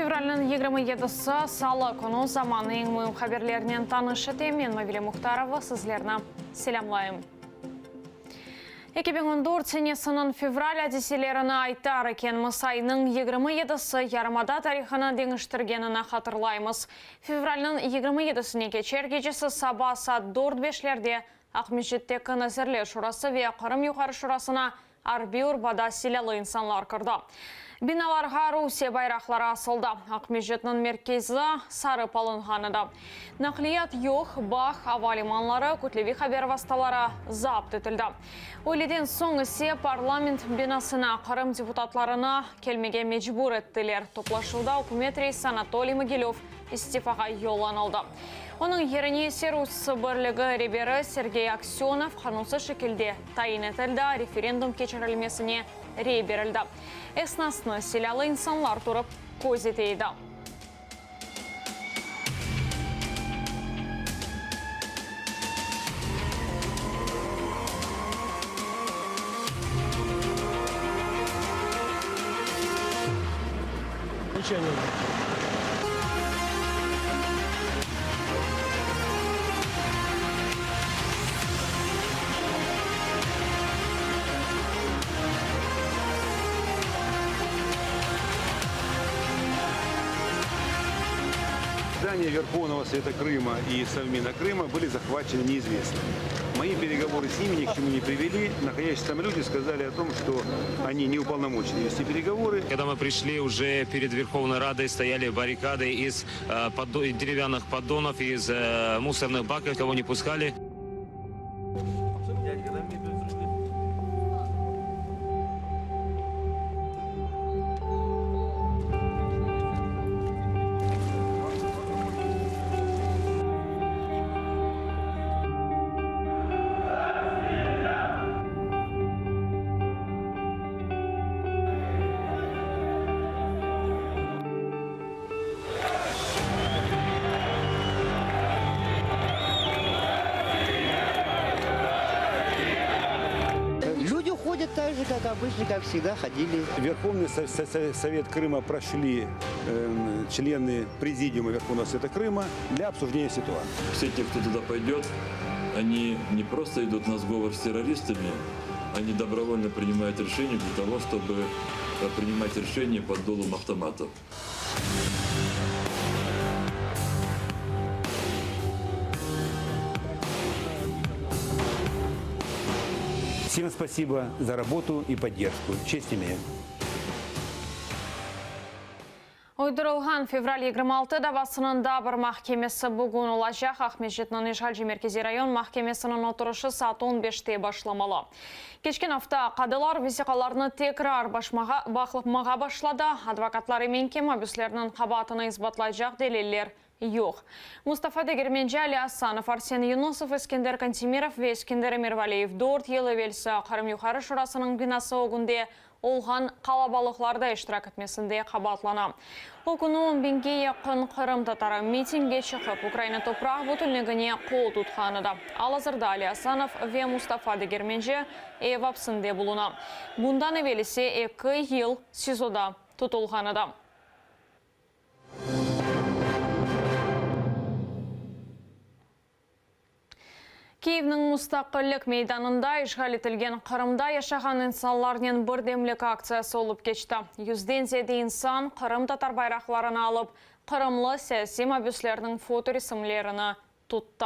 Fevralniñ 27-si, salı künü, zamannıñ eñ müim haberlerinen tanış etem. Men Mavile Muhtarova, sizlerni selâmlayım. 2014 senesiniñ fevral adiselerini aytar ekenmiz, aynıñ 27-si yarımada tarihını deñiştirgenini hatırlaymız. Fevralniñ 27-sine keçer gecesi saba saat dört beşlerde Aqmescitteki Nazirler Şurası ve Qırım Yuqarı Şurasına arbiy urbada silâlı insanlar kirdi. Binalarğa Rusiye bayraqları asıldı. Aqmescitniñ merkezi sarıp alınğan edi. Naqliyat yoq, bağ, ava limanları, kütleviy haber vastaları zapt etildi. Öyleden soñ ise parlament binasına Qırım deputatlarını kelmege mecbur ettiler. Toplaşuvda ükümet reisi Anatoliy Mogilöv istifağa yollanıldı. Onıñ yerine ise Rus birligi reberi Sergey Aksönov qanunsız şekilde tayin etildi, referendum keçirilmesine rey berildi. Esnasnı silâlı insanlar turıp köz ete edi. Здания Верховного Совета Крыма и Совмина Крыма были захвачены неизвестными. Мои переговоры с ними ни к чему не привели. Находящиеся там люди сказали о том, что они не уполномочены вести переговоры. Когда мы пришли, уже перед Верховной Радой стояли баррикады из э, деревянных поддонов, из э, мусорных баков, кого не пускали. Люди ходят так же, как обычно, как всегда ходили. Верховный Совет Крыма прошли эм, члены Президиума Верховного Совета Крыма для обсуждения ситуации. Все те, кто туда пойдет, они не просто идут на сговор с террористами, они добровольно принимают решения для того, чтобы э, принимать решения под дулом автоматов. Всем спасибо за работу и поддержку. Честь имею. Uydurılğan fevral 26 davasınıñ daa bir mahkemesi bugün olacaq. Aqmescitniñ işğalci Merkeziy rayon mahkemesiniñ oturışı saat on beşte başlamalı. Keçken afta qadılar vesiqalarnı tekrar baqmağa başladı. Advokatlar emin ki, mabüslerniñ qabaatını isbatlaycaq deliller yoq. Mustafa Degermenci, Ali Asanov, Arsen Yunusov, Eskender Kantemirov ve Eskender Emirvaliyev dört yıl evelsi Qırım Yuqarı Şurasınıñ binası ögünde olğan qalabalıqlarda iştirak etmesinde qabaatlana. O künü on biñge yaqın qırımtatarı mitingge çıqıp, Ukraina topraq bütünligine qol tutqan edi. Al-azırda Ali Asanov ve Mustafa Degermenci ev apsinde buluna. Bundan evel ise eki yıl SİZOda tutulğan edi. Kiyevniñ Mustaqillik meydanında işğal etilgen Qırımda yaşağan insanlarnen birdemlik aktsiyası olıp keçti. Yüzden ziyade insan qırımtatar bayraqlarını alıp, qırımlı siyasiy mabüslerniñ fotoresimlerini tuttı.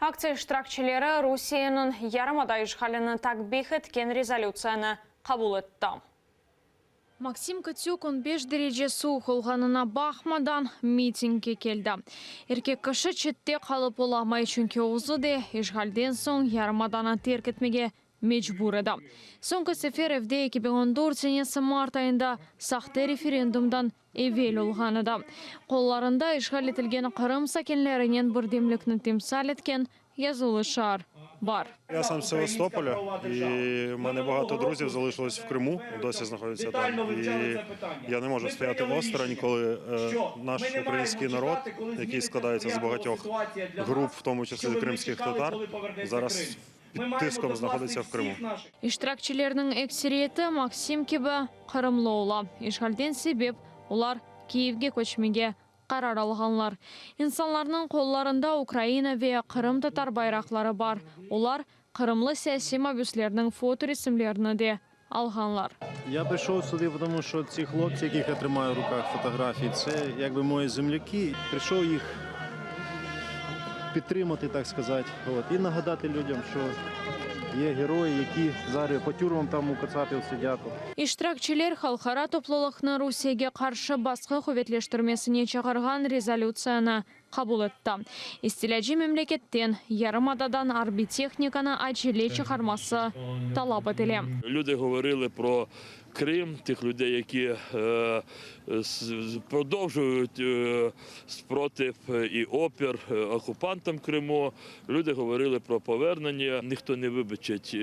Aktsiya iştirakçileri Rusiyeniñ yarımada işğalini takbih etken rezolütsiyanı qabul etti. Maksim Kıtsük on beş derece suvuq olğanına baqmadan, mitingge keldi. Erkek kişi çette qalıp olamay, çünki özü de işğalden soñ yarımadanı terk etmege mecbur edi. Soñki sefer evde 2014 senesi mart ayında sahte referendumdan evel olğan edi. Qollarında işğal etilgen Qırım sakinlerinen birdemlikni timsal etken Yazılı şaar bar. Ya sam z Sevastopolya, i v mene bagato druziv zalışılось v Krımu, dosі znahodяться там. І я не можу стояти осторонь, коли наш український народ, який складається з багатьох груп, в тому числі кримських татар, зараз під тиском знаходиться в Криму. İştirakçilerniñ ekseriyeti, Maksim kibi, qırımlı ola. İşğalden sebep olar. Kiyevge köçmege qarar alğanlar. İnsanlarnıñ qollarında Ukraina ve qırımtatar bayraqları bar. Olar qırımlı siyasiy mabüslerniñ fotoresimlerini de alğanlar. Я прийшов сюди, тому що ці хлопці, яких я тримаю в руках фотографії, це якби мої земляки. Прийшов їх підтримати, так сказати, от, і нагадати людям, що є герої, які зараз по тюрмам там у кацапів сидять. İştirakçiler halqara toplulıqnı Rusiyege qarşı basqı quvetleştirmesine çağırğan rezolütsiyanı qabul etti. İstilâcı memleketten yarımadadan arbiy tehnikanı acele çıqarması talap etile. Люди говорили про Крим, тих людей, які продовжують спротив і опір окупантам Криму. Люди говорили про повернення. Ніхто не вибачить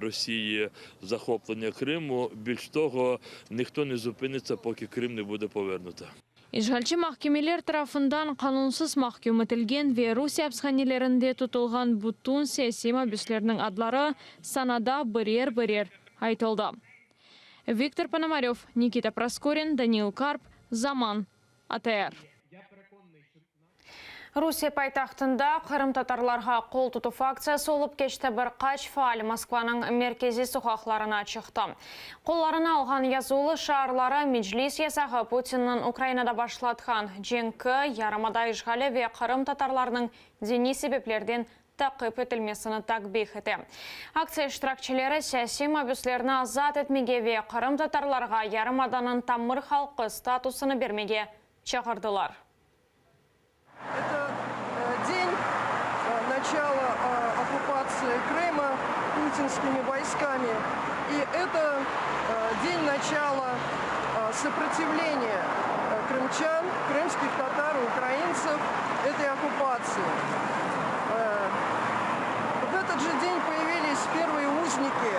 Росії захоплення Криму. Більш того, ніхто не зупиниться, поки Крим не буде повернуто. İşğalci mahkemeler tarafından qanunsız mahküm etilgen ve Rusiye apishanelerinde tutulğan bütün siyasiy mabüslerniñ adları sanada birer-birer aytıldı. Viktor Ponomarev, Nikita Proskorin, Daniil Karp, Zaman, ATR. Rusiye paytahtında qırımtatarlarğa qol tutuv aktsiyası olıp keçti, bir qaç faal Moskvanıñ merkeziy soqaqlarına çıqtı. Qollarına alğan yazuvlı şiarları Meclis yasağı, Putinniñ Ukrainada başlatqan cenki, yarımada işğali ve qırımtatarlarnıñ diniy sebeplerden taqip etilmesini takbih ete. Aktsiya iştirakçileri siyasiy mabüslerni azat etmege ve qırımtatarlarğa yarımadanıñ tamır halqı statusını bermege çağırdılar. Это день начала оккупации Крыма путинскими войсками. И это день начала сопротивления крымчан, крымских татар и украинцев этой оккупации. В этот же день появились первые узники,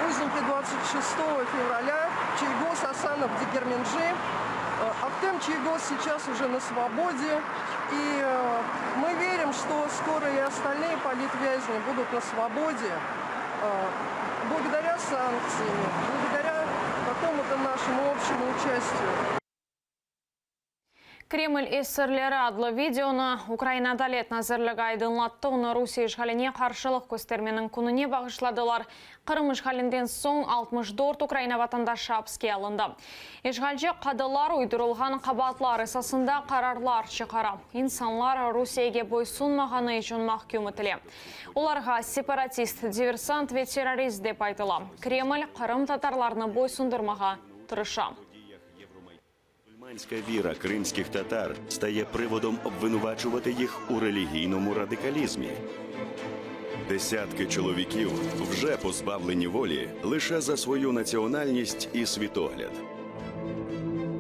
узники 26 февраля, Чийгоз, Асанов, Дегерменджи. Ахтем Чийгоз сейчас уже на свободе. И мы верим, что скоро и остальные политвязни будут на свободе. Благодаря санкциям, благодаря какому-то нашему общему участию. Kreml esirleri adlı videonı Ukraina Adalet nazirligi aydınlattı. Onı Rusiye işğaline qarşılıq köstermeniñ kününe bağışladılar. Qırım işğalinden soñ 64 Ukraina vatandaşı apiske alındı. İşğalci qadılar uydurılğan qabaatlar esasında qararlar çıqara. İnsanlar Rusiyege boysunmağanı içün mahküm etile. Olarğa separatist, diversant ve terrorist dep aytıla. Kreml qırımtatarlarnı boysundırmağa tırışa. Мусульманська віра кримських татар стає приводом обвинувачувати їх у релігійному радикалізмі. Десятки чоловіків вже позбавлені волі лише за свою національність і світогляд.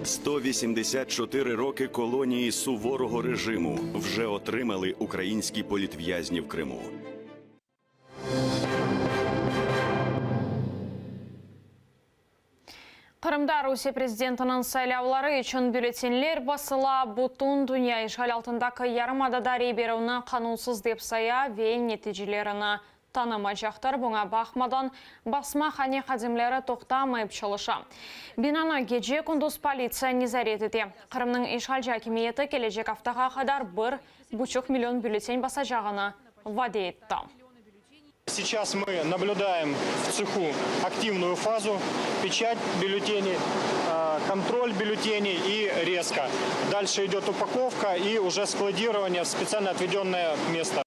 184 роки колонії суворого режиму вже отримали українські політв'язні в Криму. Qırımda Rusiye prezidentiniñ saylavları içün bülletenler basıla, bütün dünya işğal altındaki yarımadada rey berüvni qanunsız dep saya ve neticelerini tanımacaqtır. Buña baqmadan, basmahane hadimleri toqtamayıp çalışa. Binanı gece-kündüz politsiya nezaret ete. Qırımnıñ işğalci akimiyeti kelecek aftağa qadar bir buçuq million bülleten basacağını vade etti. Сейчас мы наблюдаем в цеху активную фазу, печать бюллетеней, контроль бюллетеней и резка. Дальше идет упаковка и уже складирование в специально отведенное место.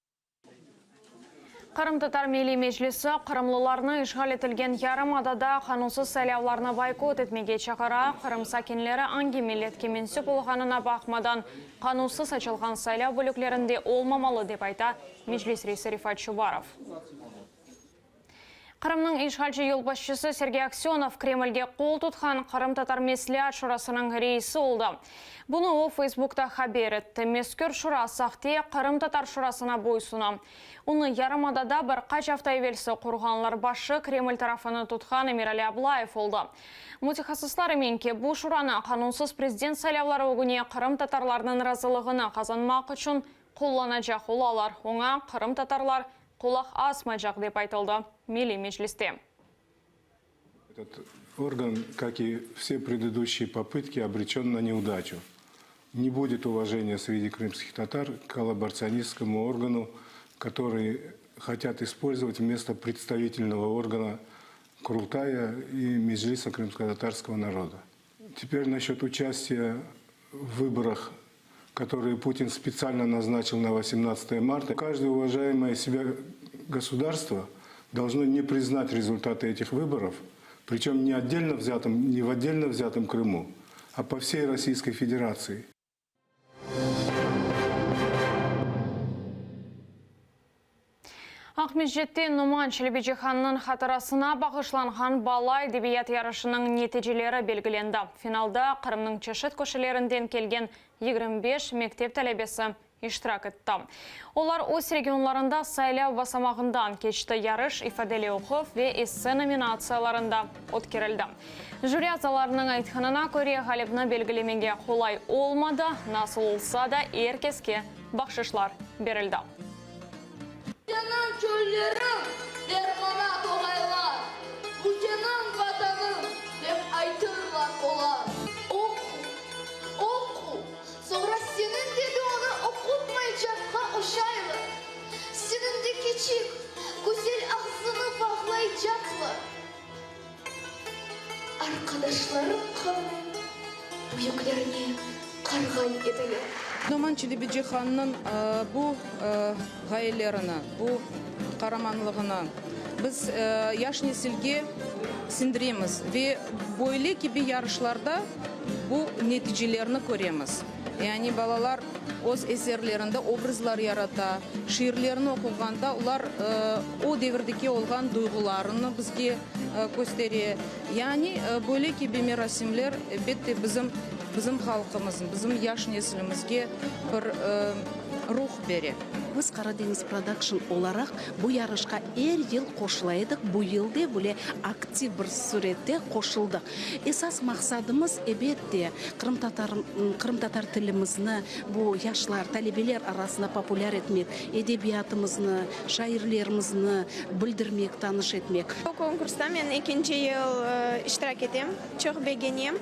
Qırımtatar Milliy Meclisi qırımlılarnı işğal etilgen yarımadada qanunsız saylavlarnı boykot etmege çağıra. Qırım sakinleri angi milletke mensüp olğanına baqmadan, qanunsız açılğan saylav bölüklerinde olmamalı, dep ayta Meclis reisi Refat Çubarov. Qırımnıñ işğalci yolbaşçısı Sergey Aksönov Kremlge qol tutqan Qırımtatar Mesleat Şurasınıñ reisi oldı. Bunı o, Facebookta haber etti. Mezkür şura sahte Qırımtatar şurasına boysuna. Onı yarımadada bir qaç afta evelsi qurğanlar başı Kreml tarafını tutqan Emirali Ablayev oldı. Mütehassıslar emin ki, bu şuranı qanunsız prezident saylavları ögüne qırımtatarlarnıñ razılığını qazanmaq içün qullanacaq olalar, oña qırımtatarlar qulaq asmaycaq, dep aytıldı Milliy Mecliste. Орган, как и все предыдущие попытки, обречен на неудачу. Не будет уважения среди крымских татар к коллаборационистскому органу, который хотят использовать вместо представительного органа Курултая и Меджлиса крымско-татарского народа. Теперь насчет участия в выборах, которые Путин специально назначил на 18 марта. Каждое уважаемое себя государство должно не признать результаты этих выборов, причем не, отдельно взятом, не в отдельно взятом Крыму, а по всей Российской Федерации. Aqmescitte Noman Çelebicihannıñ hatırasına bağışlanğan bala edebiyat yarışınıñ neticeleri belgilendi. Finalda Qırımnıñ çeşit köşelerinden kelgen 25 mektep talebesi iştirak etti. Olar öz regionlarında saylav basamağından keçti, yarış ifadeli oquv ve esse nominatsiyalarında ötkerildi. Jüri azalarınıñ aytqanına köre, ğalipni belgilemege qolay olmadı, nasıl olsa da, er keske bahşışlar berildi. Seniñ çölleriñ, dermana toğaylar, Bu seniñ Vatanıñ, dep aytırlar olar. Oqu, oqu, soñra seniñ de de onı oqutmaycaqqa oşaylar, Seniñ de kiçik, güzel ağzını bağlaycaqlar. Arqadaşlarım qavmi büyüklerine qarğay ediler. Noman Çelebicihannıñ bu ğayelerini, bu qaramanlığını biz yaş nesilge siñdiremiz ve böyle kibi yarışlarda bu neticelerni köremiz. Yani balalar öz eserlerinde obrazlar yarata, şiirlerini oquğanda olar o devirdeki olğan duyğularını bizge köstere. Yani böyle kibi merasimler, elbette, bizim bizim halqımıznı, bizim yaş nesilimizge bir ruh bere. Biz Qaradeñiz Prodakşn olaraq bu yarışqa er yıl qoşula edik, bu yıl de böyle aktiv bir sürette qoşuldıq. Esas maqsadımız, ebet de, qırımtatar, qırımtatar tilimizni bu yaşlar, talebeler arasında populâr etmek, edebiyatımıznı, şairlerimizni bildirmek, tanış etmek. Bu konkursta men ekinci yıl iştirak etem, çoq begenem.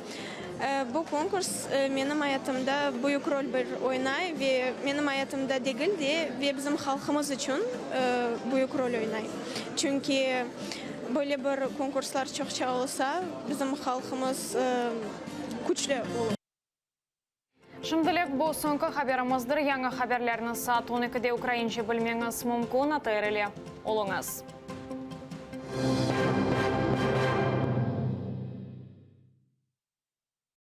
Bu konkurs menim ayatımda büyük rol bir oynay ve menim ayatımda degil de, ve bizim halqımız içün büyük rol oynay. Çünki böyle bir konkurslar çoqça olsa, bizim halqımız küçlü olur. Şimdilik bu soñki haberimizdir. Yañı haberlerni saat on ekide ukraince bilmeñiz mümkün, ATR ile oluñız.